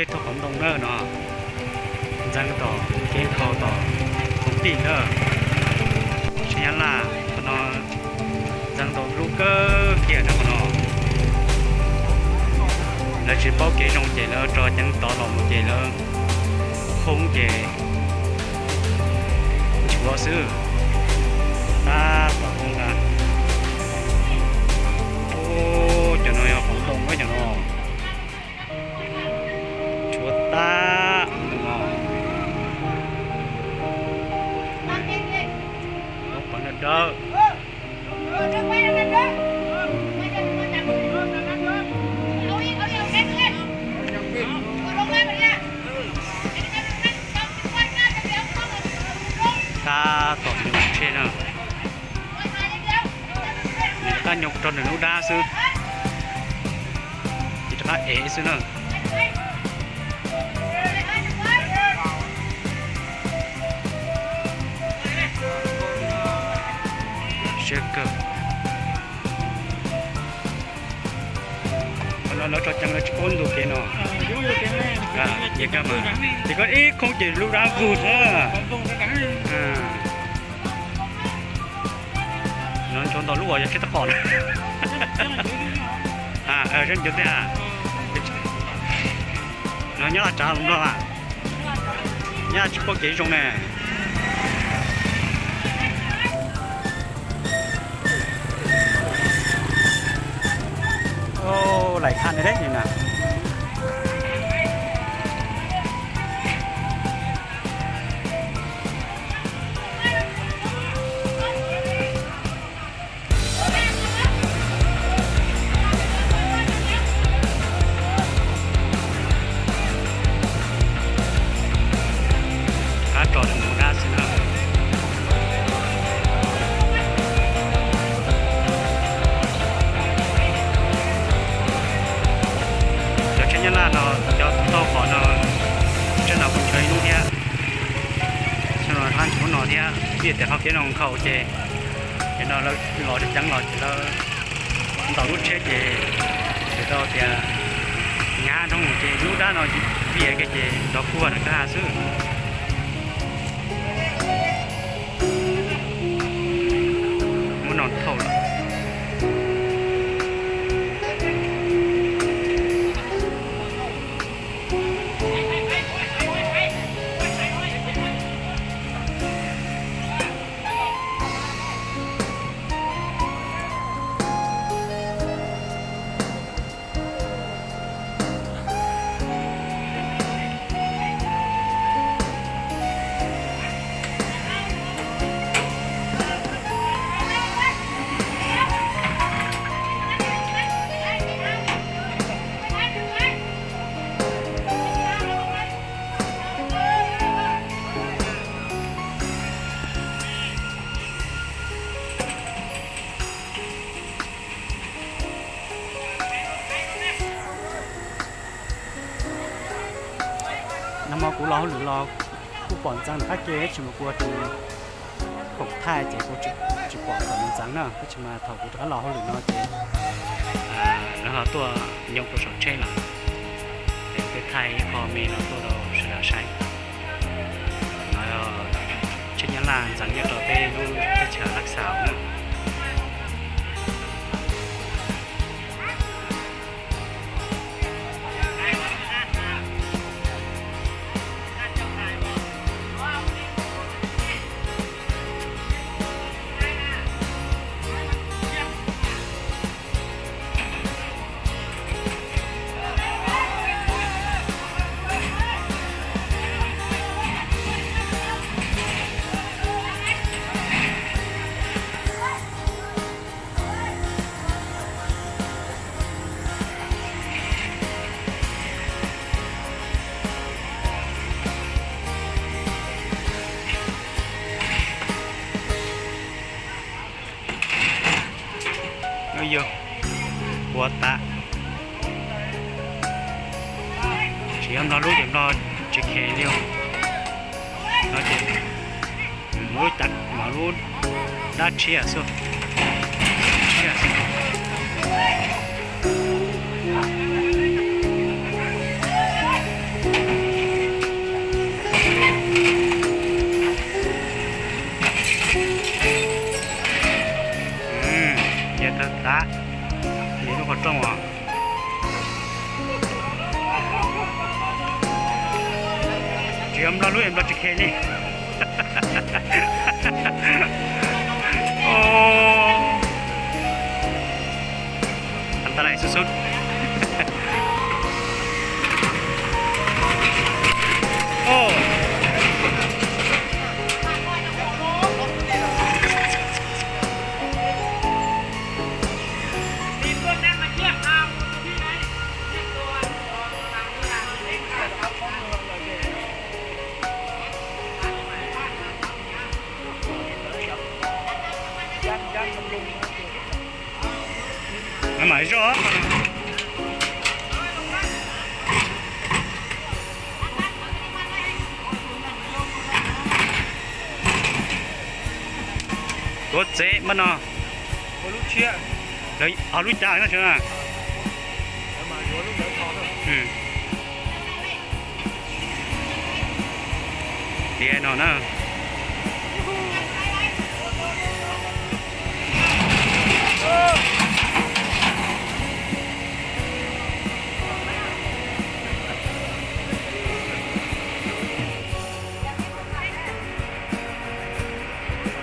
Thauj qhov ntoo na no, ntxeev tom kev nkhaus tom koom tij na. Tsheb nyab laj qhov no ntxeev tau lub kawg kiag na qhov no. Lawv tsis paub kev zoo ces lawv tso ceev tod los mus ces lawv khoob ces nchuav xwb. Tab tom khoob na. Cov no yog qhov ntoo na cov no. Tshuav tag no. Pov dawb dawb. Tab tom nyoo tsheb na. Nws rov qab nyoo rau nws lub dab xwb, ces rov qab ev xwb na. Siab kawg. Qhov no lawv tso ceev lawv tsis paub ntu kev no. Ces koj ib khoob ces lub dab vug xwb. No ntsuav ntau lub uas yog tsheb tab qom na. Zeb ncuav tiag. No nyob laj tsav los nplog a. Nyob tsis paub kev zoo ne. Laim thaj ne deb li na. Qab tso tus mus dab xwb na. Cov tsheb nyab laj no, cov taug qhov no, tsheb no kuj ncho ib hnub thiab. Tsheb no rov qab nchuav no thiab, vim tias qhov kev no nkhaus ces, ces no lawv los ceev los ces lawv ntaus lub tsheb ces, ces tau tias hnyav dhau ces lub dab no vias kiag ces nrov kuag nram kwj ha xwb. Muab no thauj lawm. Nag hmo kuv los hauj lwm los kuj pom ntxeev nram qab ke, tab sis mas kuv ua tus khoom thaij ces kuv tsis pom kom ntxeev na, tab sis mas thaum kuv rov qab los hauj lwm no ces lawv ho tuaj nyoo rau saum tsheb lawm, es kuv thiaj thaij ib qho me no tuaj rau sawv daws saib. No yog tsheb nyab laj ntxeev nyob rau peb lub teb chaws Lav Xaus na. Yog, ua tas. Tsis yog Nplog lub ces Nplog tsis khev li no ces lub cas mam lub dab tshiab xwb. Tshiab xwb. Rooj os. Tsis yog Nplog lub, Nplog tsis khe li. Ntawd lawm xub xub. Mas zoj. Tuav tsev npaj no. Ho lub cas no tsis na. Tiav no na.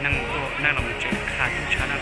Neeg tuaj, neeg los mus tsev qha tub tshaj na.